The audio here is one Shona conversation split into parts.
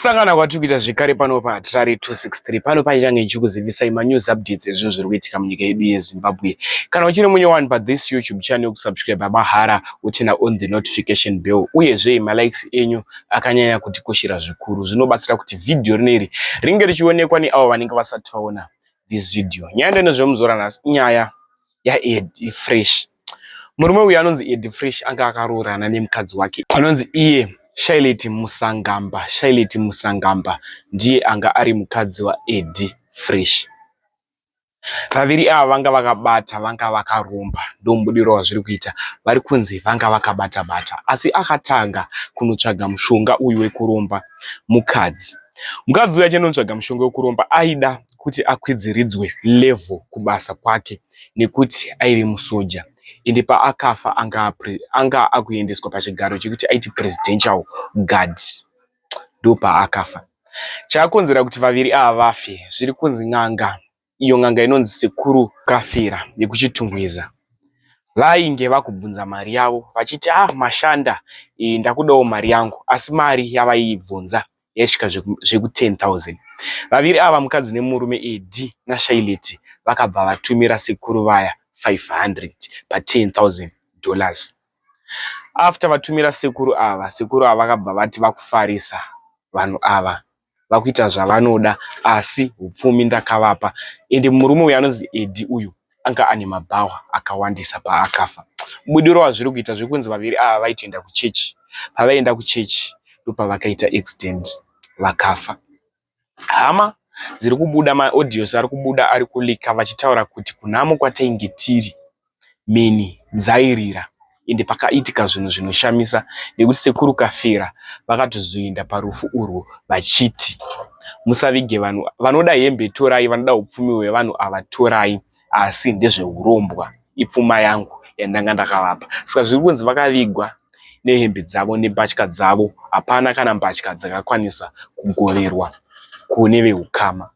Kusangana kwatiri kuita zvekare pano paHatirari 263 pano paichange ichikuzivisai manews updates ezvinhu zviri kuitika munyika yedu yeZimbabwe. Kana uchiri munyowani pathis YouTube channel, kusubscribe mahara, uturn on the notification bell, uyezve malikes enyu akanyanya kutikoshera zvikuru. Zvinobatsira kuti vhidhiyo rineri ringe richionekwa neavo vanenge vasati vaona this video. Nyaya ndinozvemuzora nhasi inyaya yaEddie Fresh. Murume uyu anonzi Eddie Fresh anga akaroorana nemukadzi wake anonzi iye Shailet Musangamba. Shailet Musangamba ndiye anga ari mukadzi waEddie Fresh. Vaviri ava vanga vakabata, vanga vakaromba, ndomubudiro wazviri kuita. Vari kunzi vanga vakabata bata, asi akatanga kunotsvaga mushonga uyu wekuromba mukadzi. Mukadzi uyu achindotsvaga mushonga wekuromba aida kuti akwidziridzwe level kubasa kwake nekuti aive musoja. Ende paakafa anga akuendeswa pachigaro chekuti aiti presidential guard, ndopaakafa. Chakakonzera kuti vaviri ava vafe, zviri kunzi n'anga, iyo n'anga inonzi Sekuru Kafera yekuChitungwiza, vainge vakubvunza mari yavo vachiti, "Ah, mashanda, ndakudawo mari yangu," asi mari yavaibvunza yaisvika zveku 10,000. Vaviri ava, mukadzi nemurume, Eddie naShailet, vakabva vatumira sekuru vaya 500 pa $10,000. After vatumira sekuru ava, sekuru ava vakabva vati vakufarisa vanhu ava, vakuita zvavanoda, asi upfumi ndakavapa. Ende murume uyu anonzi Eddie uyu anga ane mabhawa akawandisa paakafa. Mubudiro wazviri kuita, zvekunzi vaviri ava vaitoenda kuchechi. Pavaienda kuchechi ndopavakaita accident vakafa. Hama dziri kubuda, maaudios ari kubuda, ari kuleaka vachitaura kuti kunhamo kwatainge tiri mheni dzairira, ende pakaitika zvinhu zvinoshamisa nekuti Sekuru Kafera vakatozoenda parufu urwu vachiti, "Musavige vanhu, vanoda hembe torai, vanoda upfumi hwevanhu ava torai, asi ndezveurombwa, ipfuma yangu yandanga ndakavapa." Saka zviri kunzi vakavigwa nehembe dzavo nembatya dzavo. Hapana kana mbatya dzakakwanisa kugoverwa kune veukama.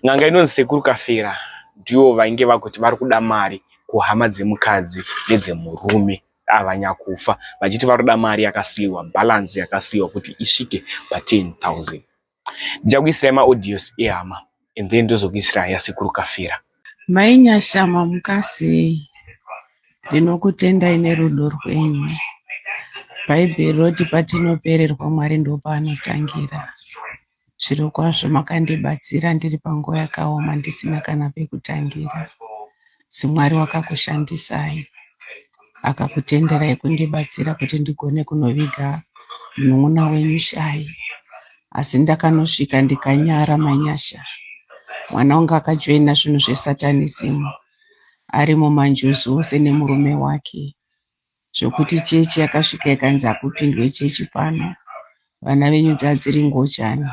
N'anga inonzi Sekuru Kafera ndivo vainge vakuti vari kuda mari kuhama dzemukadzi nedzemurume ava nyakufa, vachiti vari kuda mari yakasiyiwa, balance yakasiyiwa, kuti isvike pa10,000. Ndichakuisirai maaudios ehama and then ndozokuisirai yaSekuru Kafera. Mai Nyasha, mamukasei? Ndinokutendai nerudo rwenyu. Bhaibheri roti patinopererwa Mwari ndopaanotangira. Zviro kwazvo makandibatsira ndiri panguva yakaoma, ndisina kana pekutangira. Si Mwari wakakushandisai akakutenderai kundibatsira kuti ndigone kunoviga munun'una wenyu Shai. Asi ndakanosvika ndikanyara, Manyasha. Mwana wangu akajoina zvinhu zvesatanism, ari mumanjuzu ose nemurume wake, zvokuti chechi yakasvika ikanzi hakupindwe chechi pano. Vana venyu dzadziri ngochani,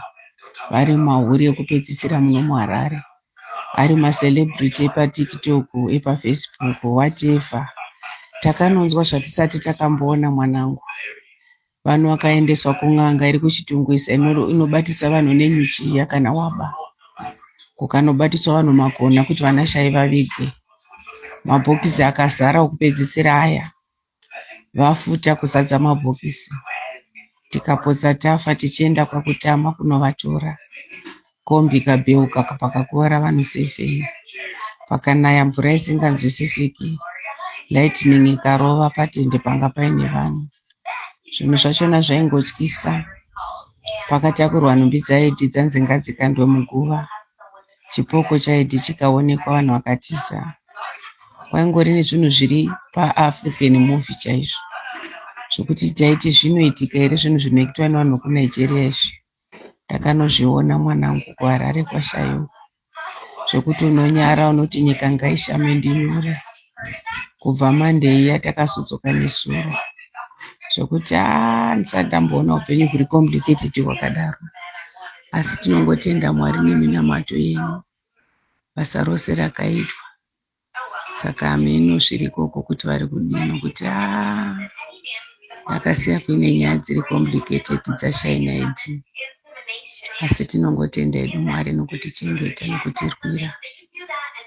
vari mahuri ekupedzisira muno muHarare, ari macelebrity epaTikTok, epaFacebook, whatever. Takanonzwa zvatisati takamboona, mwanangu. Vanhu vakaendeswa kun'anga iri kuChitungwiza inobatisa vanhu nenyuchi iya kana waba. Kukanobatiswa vanhu makona kuti vanashai vavigwe. Mabhokisi akazara okupedzisira aya, vafuta kuzadza mabhokisi. Tikapotsa tafa tichienda kwakutama kunovatora. Kombi ikabheuka pakakuvara vanhu 7. Pakanaya mvura isinganzwisisiki, lightning ikarova patende panga paine vanhu. Zvinhu zvachona zvaingotyisa. Pakatakurwa nhumbi dzaEddie, dzanzi ngadzikandwe muguva. Chipoko chaEddie chikaonekwa, vanhu vakatiza. Kwaingori nezvinhu zviri paAfrican movie chaizvo, zvokuti taiti zvinoitika here zvinhu zvinoitwa nevanhu vekuNigeria izvi? Ndakanozviona, mwanangu, kuHarare kwaShai, zvekuti unonyara, unoti nyika ngaishame ndinyure. Kubva Monday iya takazodzoka nesuro, zvokuti aa, ndisati ndamboona upenyu huri complicated hwakadaro. Asi tinongotenda Mwari neminamato yenyu, basa rose rakaitwa. Saka hameno zviri ikoko kuti vari kudini, nokuti aa, ndakasiya kuine nyaya dziri complicated dzaShaina Eddie. Asi tinongotenda hedu Mwari nokutichengeta nokutirwira.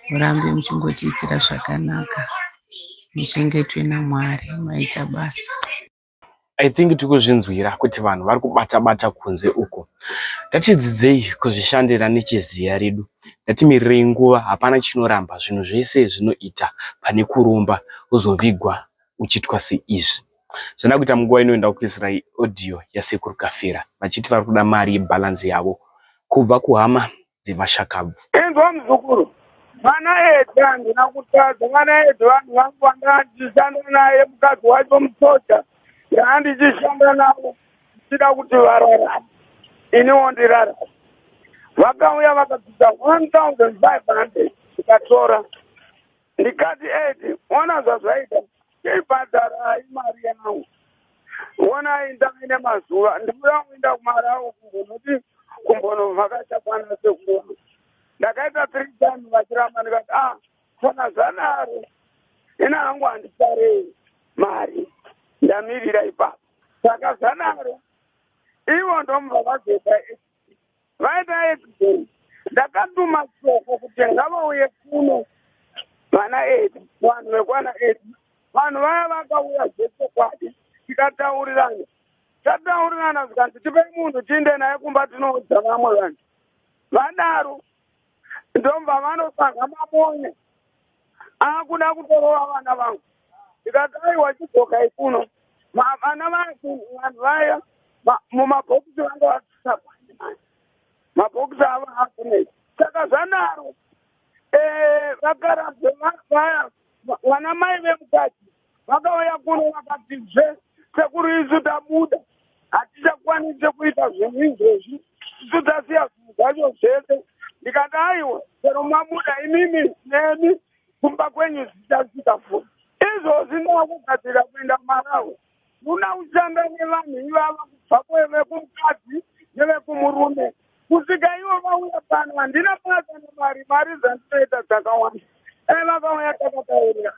Murambe muchingotiitira zvakanaka, muchengetwe naMwari. Maita basa. I think tikuzvinzwira kuti vanhu vari kubata bata kunze uko. Ngatidzidzei kuzvishandira necheziya redu. Ngatimirirei nguva, hapana chinoramba. Zvinhu zvese zvinoita pane kuromba wozovigwa uchiitwa seizvi. Zvandava kuita munguva ino ndakukuisirai audio yaSekuru Kafera vachiti vari kuda mari yebhalansi yavo kubva kuhama dzevashakabvu. Inzwa muzukuru, vana Edi handina kutadza. Vana Edi vanhu vangu vandanga ndichishanda naye, mukadzi wacho musoja, ndanga ndichishanda navo ndichida kuti vararame, iniwo ndirarame. Vakauya vakabvisa 1500 ndikatora, ndikati Edi, ona zvazvaita, chibhadharai mari yangu. Onai ndaine mazuva ndikuda kuenda kuMalawi kumbonoti kumbonovhakacha kwana sekuru vangu. Ndakaita three times vachiramba ndikati ah kana zvadaro ini hangu handicharei mari ndamirira ipapo. Saka zvadaro ivo ndomubva vazoita Vaita accident ndakatuma shoko kuti ngavauye kuno vana Edi, vanhu vekwana Edi. Vanhu vaya vakauya zvechokwadi tikataurirana. Tataurirana zvikanzi tipei munhu tiinde naye kumba tinoudza vamwe vanhu. Vadaro ndobva vanotsvaga mamonya akuda kutorova vana vangu. Ndikati aiwa chidzokai kuno. Vana vanhu vaya mumabhokisi vanga vasisakwane manje. Mabhokisi avo akunetsa. Saka zvadaro eh, vakarabwe vaya vana mai vemukadzi vakauya kuno vakati zve sekuru isu tabuda hatichakwanisi kuita zvinhu izvozvi isu tasiya zvinhu zvacho zvese ndikati aiwa chero mabuda imimi nemi kumba kwenyu zvichasvika futi izvozvi ndakugadzira kuenda Malawi nduna kushanda nevanhu ivava kubva kwevekumukadzi nevekumurume kusvika ivo vauya pano handina basa nemari mari dzandinoita dzakawanda dai vakauya takataurira.